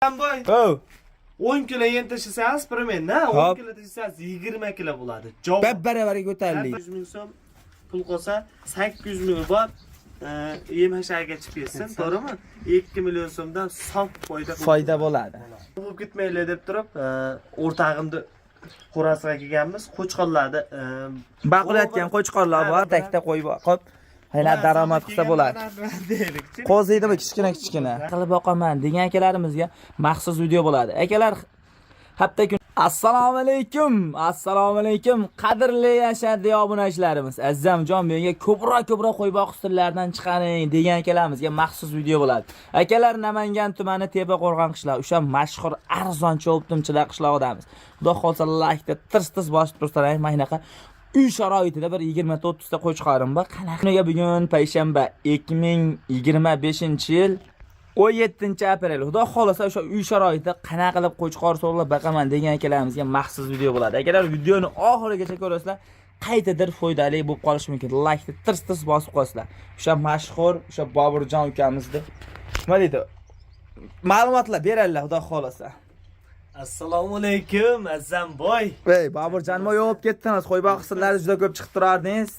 Boy. Oh. 10 kilo yem tashlasangiz, примерно 10 Hop. kilo tashlasangiz 20 kilo bo'ladi. Javob. Bab baravariga ko'tarildik. 100 ming so'm pul qolsa, 800 ming bor. Yem hasharga chiqib ketsin, to'g'rimi? 2 million so'mdan sof foyda qilib Foyda bo'ladi. Bo'lib ketmaylar deb turib, o'rtog'imni qo'rasiga kelganmiz. Qo'chqorlarni Baqilayotgan qo'chqorlar bor, takta qo'yib qo'yib, yana daromad qilsa bo'ladi. Qo'ziydimi kichkina kichkina. Qilib boqaman degan akalarimizga maxsus video bo'ladi. Akalar, hafta kun Assalomu alaykum. Assalomu alaykum. Qadrli yashadi obunachilarimiz. Azzamjon menga ko'proq qo'y boqish sirlaridan chiqaring degan akalarimizga maxsus video bo'ladi. Akalar, Namangan tumani Tepa-Qo'rg'on qishlog'i, o'sha mashhur arzon cho'ptimchilar qishlog'idamiz. Xudo xolasa laykda tirs-tirs bosib tursalar, mana bunaqa uy sharoitida bir 20-30 ta qo'chqorim bor. Qanaqa kuniga bugun payshanba 2025-yil 17 aprel. Xudo xolasa o'sha uy sharoitida qanaqa qilib qo'chqor so'g'lab boqaman degan akalarimizga maxsus video bo'ladi. Akalar, videoni oxirigacha ko'rasizlar, qaytadir foydali bo'lib qolishi mumkin. Laykni tirs-tirs bosib qo'yasizlar. O'sha mashhur, o'sha Boburjon ukamizni nima deydi? Ma'lumotlar beradilar, Xudo xolasa. Assalomu alaykum, Azzamboy. Ey, Boburjon, nima yo'q ketdingiz? Qo'y boqish sirlari juda ko'p chiqib turardingiz.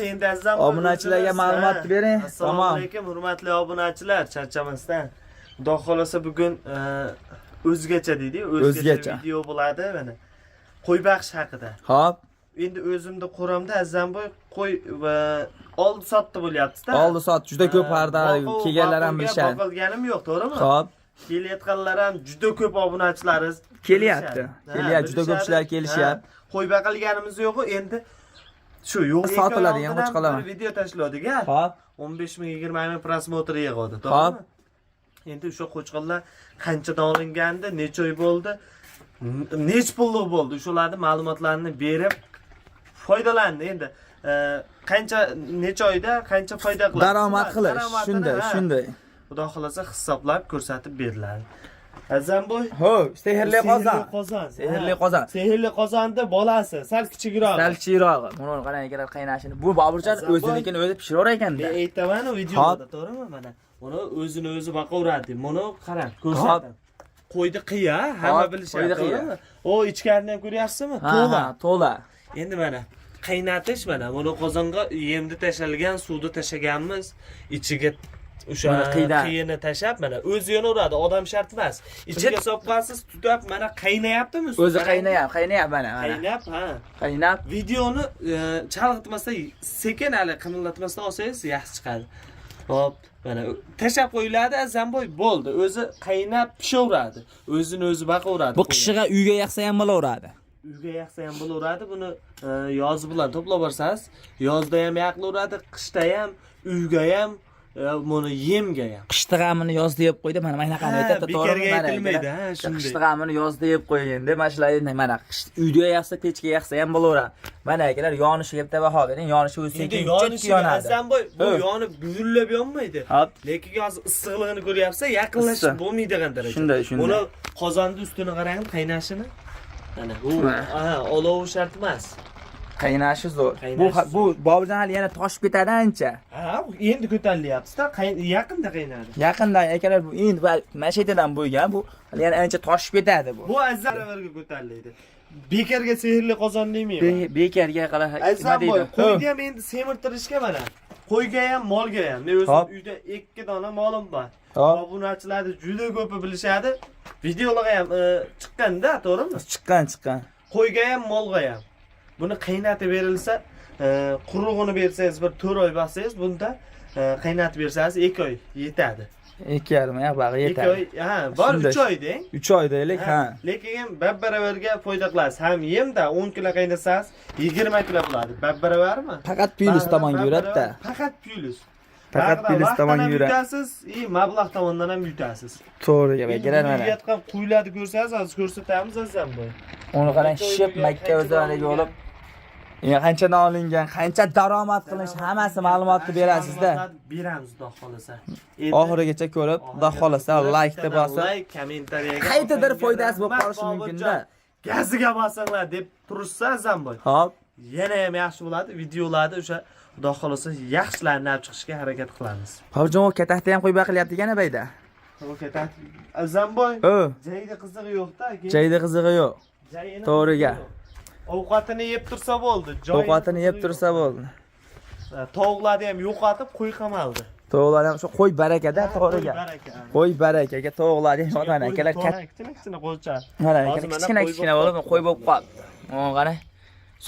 Endi Azzamboy, Obunachilarga o'zimiz, ma'lumot ha. bering. Assalomu Tamom. alaykum, hurmatli obunachilar, charchamasdan. Xudo xolasa bugun o'zgacha deydi, o'zgacha O'zgacha. video bo'ladi mana. Qo'y baqish haqida. Xo'p, Endi o'zimni qo'ramda, Azzamboy, qo'y va oldi sotdi bo'lyapti-da. Oldi sot juda ko'p har kelganlar ham bilishadi. Boqilganim yo'q, to'g'rimi? Xo'p, Kelayotganlar ham juda ko'p obunachilarimiz Kelyapti. bilishadi. Kelyapti, juda bilishadi. ko'pchilar kelishyapti. Ha, qo'y baqilganimiz yo'q, endi shu yo'q. Sotiladigan Oldin ham qo'chqorlar. bir video tashladik, a. Xo'p. 15 ming, 20 ming просмотр yig'di, Xo'p. to'g'rimi? Endi o'sha qo'chqorlar qanchadan olingandi, necha oy bo'ldi, nech pullik bo'ldi, shularni ma'lumotlarini berib foydalandi. Endi qancha, necha oyda qancha foyda qiladi? Daromad qilish, Daromadini, shunday, ha, shunday. Xudo xolasa hisoblab ko'rsatib beriladi. Azamboy, Ho, sehrli qozon. Qozon. Sehrli Ha. qozon. Sehrli qozonni bolasi, sal kichikroq. Sal kichikrog'i. Buni qarang akalar qaynashini. Bu Boburjon Azamboy. o'zinikini o'zi pishirar ekanda. Men aytaman videoda, to'g'rimi? Mana buni o'zini o'zi boqaveradi. Buni qarang, ko'rsataman. Qo'yni qiya, hamma Hop, bilishadi, qo'yni qiya. to'g'rimi? O, ichkarini ham ko'ryapsizmi? Ha, To'la. ha, to'la. Endi mana qaynatish, mana buni qozonga yemni tashalgan, suvni tashaganmiz. Ichiga o'sha Mana qiydan. qiyini tashab, mana o'zi yonaveradi, odam shart emas. Ichiga solib qo'yasiz, tutab, mana qaynayaptimi? O'zi qaynayapti, qaynayapti mana, mana. Qaynab, ha. Qaynab. Videoni chalg'itmasdan, sekin hali qimillatmasdan olsangiz yaxshi chiqadi. Hop, mana tashab qo'yiladi, Azamboy, bo'ldi. O'zi qaynab pishaveradi. O'zini o'zi boqaveradi. Bu qishig'a uyga yaqsa ham bo'laveradi. Uyga yaqsa ham bo'laveradi. Buni yozi bilan to'plab borsangiz, yozda ham yaqilaveradi, qishda ham, uyga ham, buni yemga ham. Qishda g'amini yozda yeb qo'ydi, mana bunaqani Ha, aytadi, to'g'rimi? bekorga Mana aytilmaydi, akalar. ha, shunday. Qishda g'amini yozda yeb qo'ygan deb, mana shular endi mana qish uyda yaqsa, pechka yaqsa ham bo'laveradi. Mana akalar, yonishiga bitta baho bering, yonishi o'zi Endi sekin yonishi yonadi. Azamboy, bu Ha. yonib guvillab yonmaydi. Hop. Lekin hozir issiqligini ko'ryapsiz, yaqinlashib Issiq. bo'lmaydigan darajada. Shunday, shunday. Buni qozonni ustini qarang, qaynashini. Mana bu, Ha. ha, olovi shart emas. Qaynashi zo'r. Qaynashi Bu Boburjon hali yana toshib ketadi ancha. Ha, endi ko'tarilyapti-da, yaqinda qaynadi. Yaqinda akalar bu endi mana shu yerdan bo'lgan, bu hali yana ancha toshib ketadi bu. Bu azzalarga ko'tariladi. Bekorga sehrli qozon demayman. Bekorga qara nima Azamboy, deydi? qo'yni ham endi semirtirishga mana. Qo'yga ham, molga ham. Men o'zim Hop. uyda 2 dona molim bor. Hop. Obunachilarni juda ko'pi bilishadi. Videolarga ham chiqqan-da, to'g'rimi? Chiqqan, chiqqan. Qo'yga ham, molga ham. Buni qaynatib berilsa, qurug'ini bersangiz bir 4 oy bossangiz, bunda qaynatib bersangiz 2 oy yetadi. 2,5 oy bag'i 2 yetadi. oy, ha, bor Shunday. 3 oy deng. 3 oy deylik, ha. Lekin ham bab-baravarga foyda qilasiz. Ham yemda 10 kilo qaynasangiz 20 kilo bo'ladi. Bab-baravarmi? Faqat plyus tomonga yuradi-da. Faqat plyus. Faqat Bag'ida plyus vaqtdan tomonga ham yuradi. yutasiz, и mablag' tomondan ham yutasiz. To'g'ri gap Endi akalar buni mana. yeyotgan qo'ylarni ko'rsangiz, hozir ko'rsatamiz, Azamboy. Uni qarang, Qancha shishib o'ylagan, Makka qancha o'zlariga olingan. olib, qanchadan olingan, qancha daromad qilinish, hammasi ma'lumotni berasizda. Ma'lumotlarni beramiz, Xudo xolasa. Endi Oxirigacha ko'rib, Xudo xolasa laykni bosib, like, kommentariyaga qaytadir otangga foydasi bo'lib rahmat, qolishi mumkin-da. Boburjon. Gaziga bosinglar deb turishsa, Azamboy. Hop. Yana ham yaxshi bo'ladi. Videolarda o'sha Xudo xolasa yaxshilarini olib chiqishga harakat qilamiz. Boburjon, u katakda ham qo'y baqilyapti ekan bayda. Okey, Azamboy. O, Jayda qizig'i yo'q-da, aka. Jayda qizig'i yo'q. Jayini To'g'ri qizig'i gap. yo'q. Ovqatini yeb tursa bo'ldi. Joyini Ovqatini yeb qizig'i tursa yo'q. bo'ldi. Ha, tovuqlarni ham yo'qotib qo'y qamaldi. Tovuqlar ham shu qo'y barakada, to'g'ri Qo'y gap. baraka. Qo'y barakaga tovuqlar ham mana akalar katta kichkina kichkina qo'lcha. mana Hozir akalar mana kichkina qo'y kichkina bo'lib bo'lib qo'y bo'lib qolibdi. Mana qara.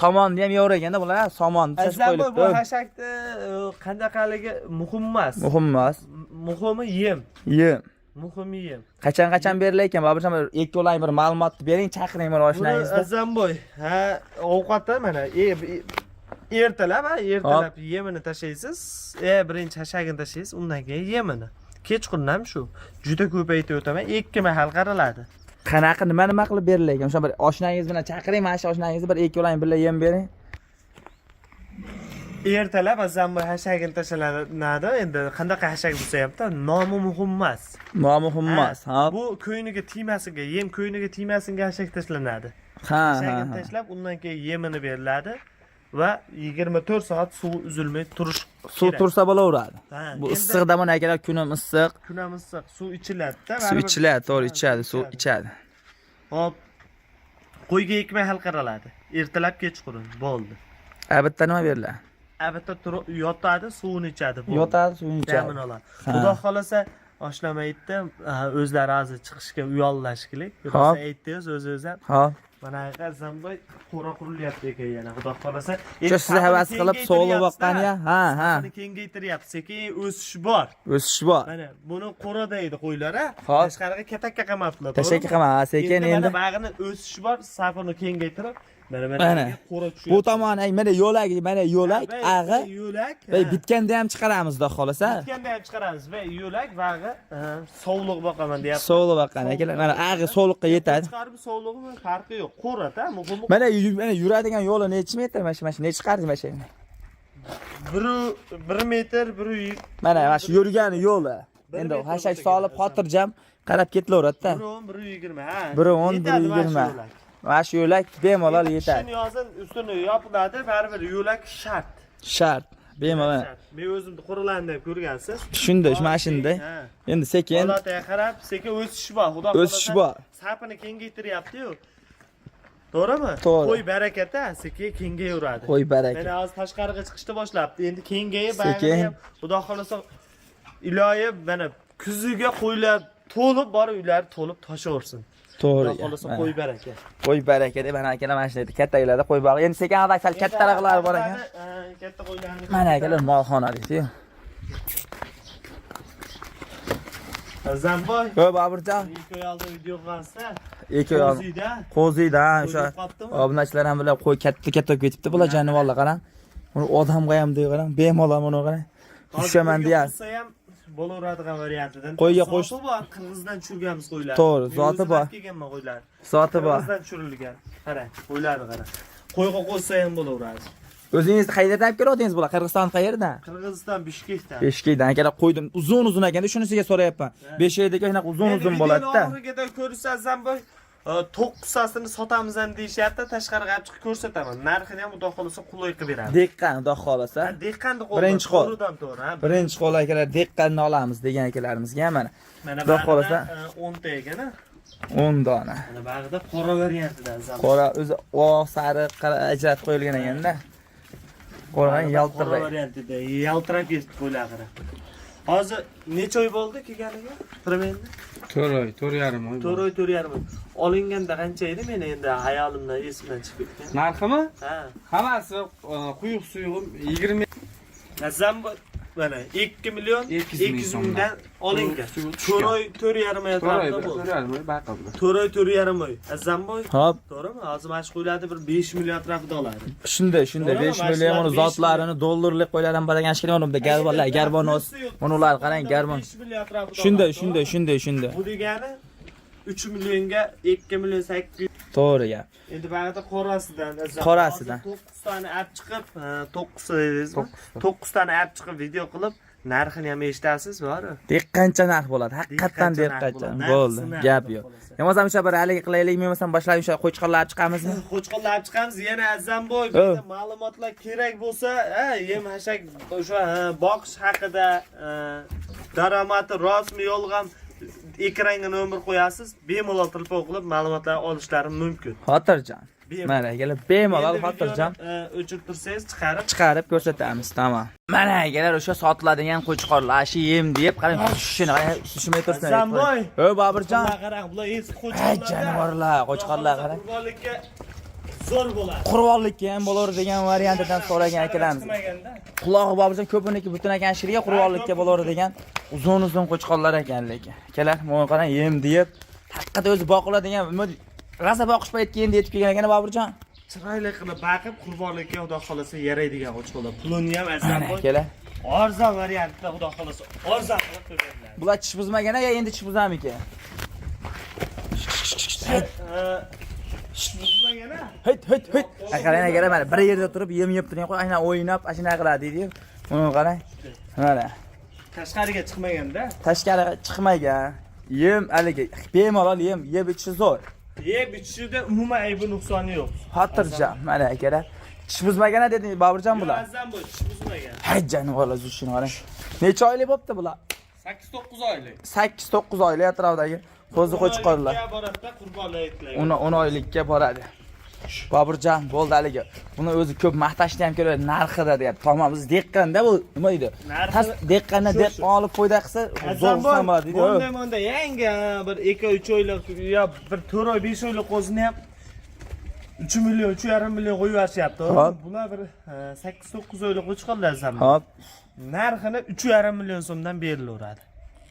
Somonni ham yo'q ekanda bular, somonni tashib Azamboy, bu qo'yilibdi. hashakni qanaqaligi muhim emas. Muhim emas. Muhimi yem. Yem. Muhimi yem. Qachon qachon berilar ekan? Boburjon bir ikkovlang bir ma'lumotni bering, chaqiring bir Buni oshnangizni. Azamboy, ha, ovqatda mana ertalab, ha, ertalab yemini tashlaysiz. Birinchi hashagini tashlaysiz, undan keyin yemini. Kechqurun ham shu. Juda ko'paytirib o'taman, ikki mahal qaraladi. Qanaqa nima nima qilib berilar ekan? O'sha bir oshnangiz bilan chaqiring, mana shu oshnangizni bir ikkovlang birga yem bering. Ertalab Azamboy hashagini tashlanadi. Endi qanaqa hashak bo'lsa hamda nomi muhim emas. Nomi muhim emas, ha? Bu ko'yniga tegmasinga, yem ko'yniga tegmasinga hashak tashlanadi. Ha, ha. Hashagini ha. tashlab, undan keyin yemini beriladi va 24 soat suv uzilmay turish Suv kerak. tursa bo'laveradi. Ha, Bu endi issiqda mana akalar kunim issiq. Kun ham issiq, suv ichiladi-da. Suv Baribir. ichiladi, to'g'ri Ha, ichadi, suv ichadi. Hop. Qo'yga ikki mahal qaraladi. Ertalab, kechqurun bo'ldi. Albatta nima beriladi? Albatta turib yotadi, suvini ichadi, bo'ldi. Yotadi, suvini ichadi. Damini oladi. Ha. Xudo xolasa oshnam aytdi, o'zlari hozir chiqishga uyalashlik. Hop. Rosa aytdingiz o'zingiz ham. Ha. Mana Azamboy qo'ra qurilyapti ekan yana, xudo xolasa. Shu sizni havas qilib sog'liq boqqan ya. Ha, ha. Safini kengaytiryapti. Sekin o'sish bor. O'sish bor. Mana buni qo'rada edi qo'ylar, ha. Hop. Tashqariga katakka qamabdilar. Tashakka qama, ha, sekin endi. endi. Mana bag'ini o'sishi bor, safini kengaytirib, mana Mana. mana qo'ra tushyapti. Bu tomon, ay, mana yo'lak, mana yo'lak, ag'i. Yo'lak. Vay, ha. bitganda ham chiqaramiz, xudo xolasa. Bitganda ham chiqaramiz va yo'lak bag'i sovliq boqaman deyapti. Sovliq boqqan akalar, mana ag'i sovliqqa yetadi. Chiqarib sovlig'imi farqi yo'q. Qo'rada muhimi. Mana mana yuradigan yo'li nechi metr mana shu, mana shu nechi qardi mana shu. 1 metr, 1 Mana shu yurgan yo'li. Bir Endi metr hashak bo'lsa solib kerak, xotirjam qarab ketilaveradi-da. 1.10, 1.20, ha. 1.10, Yetadi mana shu 1.20. yo'lak. Mana shu yo'lak bemalol yetadi. Qishin yozin ustini yopiladi, baribir yo'lak shart. Shart. Bemalol. Shart. Men o'zimni qo'rilarni ham ko'rgansiz. Shunda, mana shunday. Ha. Endi sekin Holatiga qarab sekin o'sish bor. Xudo xohlasa. O'sish bor. Sapini kengaytiryapti-yu. To'g'rimi? To'g'ri. Qo'y barakata sekin kengayaveradi. Qo'y baraka. Mana hozir tashqariga chiqishni boshlabdi. Endi kengayib, Sekin. bag'ini ham xudo xohlasa iloyi mana kuziga qo'ylar to'lib borib uylar to'lib toshaversin. To'g'ri. Xudo xohlasa Mana. qo'y baraka. Qo'y baraka deb mana akalar mana shunday kattagilarda qo'y bor. Endi sekin hozir sal kattaroqlari bor ekan. Ha, katta qo'ylarni. Mana akalar molxona deydi-yu. Zamboy. Qo'y Boburjon, Ikki oy oldin video qilgansiz. ikki oy oldin. Qo'ziyda. Qo'ziyda ha, Qo'y o'sha qolibdimi? obunachilar ham bilan qo'y katta katta bo'lib ketibdi. Bular jonivorlar qarang. Uni odamga ham deydi qarang, bemalol buni qarang. Tushaman deyapsiz. Qo'yga qo'shsa ham bo'laveradigan variantidan. Qo'yga Zoti qo'sh- bor, Qirg'izdan tushirganmiz qo'ylarni. To'g'ri, Men zoti o'zim bor. olib kelganman qo'ylarni. Zoti bor. Qirg'izdan tushirilgan. Qara, qo'ylarni qara. Qo'yga qo'shsa ham bo'laveradi. O'zingiz qayerdan olib kelyaptingiz bular? Qirg'iziston qayerdan? Qirg'iziston Bishkekdan. Beshkekdan akalar qo'ydim. Uzun uzun ekanda shunisiga so'rayapman. Beshkekdagi shunaqa uzun Endi uzun videoni bo'ladi-da. oxirigacha ko'rsangiz ham bu to'qqiztasini sotamiz ham deyishyapti. Tashqariga olib chiqib ko'rsataman. Narxini ham xudo xohlasa qulay qilib beramiz. Dehqon xudo xohlasa. Ha, dehqonni qo'lida. Birinchi qo'l. To'g'ridan to'g'ri, ha. Birinchi qo'l akalar dehqonni olamiz degan akalarimizga mana. Mana Xudo xohlasa 10 ta ekan, ha. 10 dona. Mana bag'ida qora variantidan zam. Qora o'zi oq, sariq qara ajratib qo'yilgan ekanda. Qora Qora yaltiraydi. variantida yaltirab ketdi qo'ylar qara. Hozir necha oy bo'ldi kelganiga? Примерно 4 oy, 4,5 oy. 4 oy, 4,5 oy. Olinganda qancha edi? Meni endi hayolimdan esimdan chiqib ketgan. Narximi? Ha. Hammasi quyuq suyug'i 20 Azam mana 2 million 200 ming 200 mingdan olingan. Suvi tushgan. 4 oy, 4,5 oy 4 oy, atrofida bo'ldi. 4,5 oy baqildi. 4 oy, 4,5 oy. Azamboy, Hop, to'g'rimi? Hozir mana shu qo'ylarni bir 5 million atrofida oladi. shunday, shunday To'g'rimi? 5 million Mana uni shular 5 zotlarini dollarlik qo'ylar ham bor ekan, shekilli uni bitta garbonlar, garbonoz. Buni ular qarang, garbon. 5 million atrofida. Shunday, oladi, shunday, to'g'rimi? shunday, shunday. Bu degani 3 millionga 2 million 800. To'g'ri gap. Endi bag'ida qorasidan. Qorasidan. 9 tani app chiqib, 9 dedingizmi? 9 tani app chiqib video qilib, narxini ham eshitasiz, bor. Dehqoncha narx bo'ladi. Haqiqatdan Dehqoncha narx dehqoncha. bo'ladi. Bo'ldi, Narxi gap narx yo'q. bo'lsa. Bo'lmasam o'sha bir haligi qilaylik, bo'lmasam boshlab o'sha qo'chqorlar chiqamizmi? Qo'chqorlar olib chiqamiz. Yana Azamboy, O. bizda ma'lumotlar kerak bo'lsa, ha, yem hashak o'sha ha, boqish haqida, daromadi rostmi yolg'on Ekranga nomer qo'yasiz, bemalol telefon qilib ma'lumotlar olishlari mumkin. Xotirjam. Bemalol. Mana akalar, bemalol Endi xotirjam videoni, o'chirib tursangiz chiqarib chiqarib ko'rsatamiz, tamom. Mana akalar, o'sha sotiladigan qo'chqorlar, shu yem deb qarang, shuni qarang, tushmay tursin. Hasanboy. Ey Boburjon. Bular qarang, bular eski Ay qo'chqorlar. jonivorlar, qo'chqorlar qarang. Qurbonlikka zo'r bo'ladi. Qurbonlikka ham bo'lar degan variantidan so'ragan akalarimiz. Chiqmaganda. Qulog'i Boburjon ko'piniki butun ekan shirga qurbonlikka bo'lar degan uzun-uzun qo'chqorlar ekan lekin. Akalar, mana qarang, yem deb haqiqatda o'zi boqiladigan, rosa boqish paytga endi yetib kelgan ekan Boburjon. Chiroyli qilib baqib qurbonlikka xudo xolasa yaraydigan qo'chqorlar. Pulini ham Mana Hasanboy akalar. arzon variantda xudo xolasa arzon qilib qo'yib beriladi. Bular tish buzmagan ya endi tish buzamikin? Buzmagan a? Hit hit hit. Ay qarang akalar, mana bir yerda turib yem yeb turgan qo'y, aynan o'ynab ashuna qiladi deydi. Buni qarang. Mana Tashqariga chiqmaganda. tashqariga chiqmagan. Yem haligi bemalol yem yeb ichishi zo'r. Yeb ichishida umuman aybi nuqsoni yo'q. Xotirjam mana akalar. Tish buzmagan a dedingiz Boburjon bular. Hasanboy tish buzmagan. Hay jonivorlar shuni qarang. Necha oylik bo'pti bular? 8-9 oylik. 8-9 oylik atrofidagi qo'zi qo'chqorlar. Oylikka boradida qurbonliklar. Uni 10 oylikka boradi. Boburjon bo'ldi haligi. Buni o'zi ko'p maqtashni ham kerak narxida deyapti. Tamom, biz dehqonda bu nima deydi? Narxi- Tas dehqondan Shu, dehqon olib foyda qilsa zo'r Hasanboy, bo'ladi deydi. bunday bunday yangi bir 2-3 oylik yo bir 4 oy 5 oylik qo'zini ham 3 million, 3,5 million qo'yib yuborishyapti. Hop. Bular bir 8-9 oylik qo'chqorlar Hasanboy. Hop. Narxini 3,5 million so'mdan berilaveradi.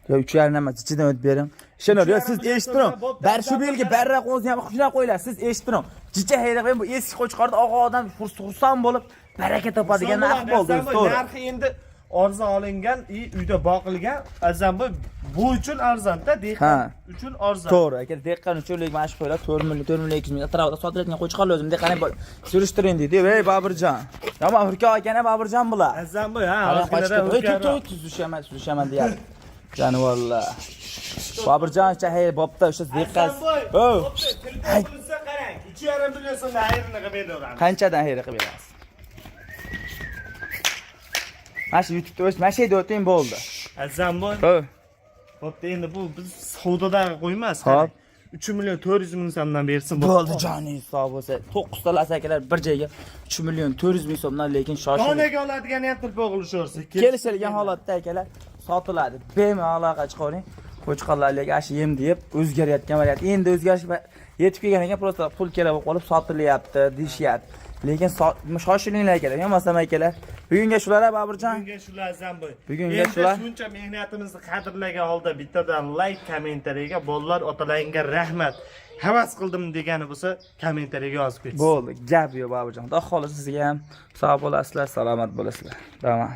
Yo 3,5 emas, ichidan o'tib bering. Ishonor, yo siz 3,5 million eshitib turing. so'mdan bo'pti, Bar shu Hasanboy, belgi barra qo'zni ham xushlab qo'ylar. Siz eshitib turing. Jicha hayra bu eski qo'chqorda og'a odam xursand bo'lib baraka topadigan narx bo'ldi, o'zi, Hasanboy, to'g'ri. narxi endi arzon olingan, uyda boqilgan Hasanboy bu uchun arzonda, dehqon Ha. uchun arzon. To'g'ri, aka, dehqon uchun lekin mana shu qo'ylar 4 million, 4 million 200 ming atrofida sotilayotgan qo'chqorlar o'zim dehqon surishtiring deydi. Ey Boburjon. Yomon hurkok ekan Boburjon bular. Hasanboy, ha, Qarang, qochib ozginadan ketdi. Ey, hurkakroq. to'y, tuzishaman, tuzishaman deyapti. Jonivorlar. Boburjon hey, bo'pti, o'sha dehqon. Hasanboy, O, bo'pti, telefon qilinsa qarang, 3,5 million so'mdan ayrini qilib beraveramiz. qanchadan xayr qilib berasiz? Mana shu YouTube'da o'z mana shu yerda o'ting bo'ldi. Hasanboy, O, bo'pti, endi bu biz savdodagi qo'ymas. Hop. 3 million 400 ming so'mdan bersin bo'ldi, joningiz sog' bo'lsa. 9 ta akalar bir joyga 3 million 400 ming so'mdan lekin shoshib Donaga oladigani ham telefon qilishaversa. kelishilgan holatda akalar sotiladi. Bemalol aloqa chiqavering. Qo'chqorlar lekin ash yem deb o'zgarayotgan variant. Endi o'zgarish yetib kelgan ekan, просто pul kerak bo'lib qolib sotilyapti deyishyapti. Lekin shoshilinglar akalar, bo'lmasam akalar. Bugunga shular Boburjon. Bugunga shular Hasanboy. Bugunga Endi shular. shuncha mehnatimizni qadrlagan holda bittadan like kommentariyaga bolalar otalaringga rahmat. Havas qildim degani bo'lsa kommentariyaga yozib ketsin. Bo'ldi, gap yo'q Boburjon. Xudo xohlasa sizga ham sog' bo'lasizlar, salomat bo'lasizlar. Tamom.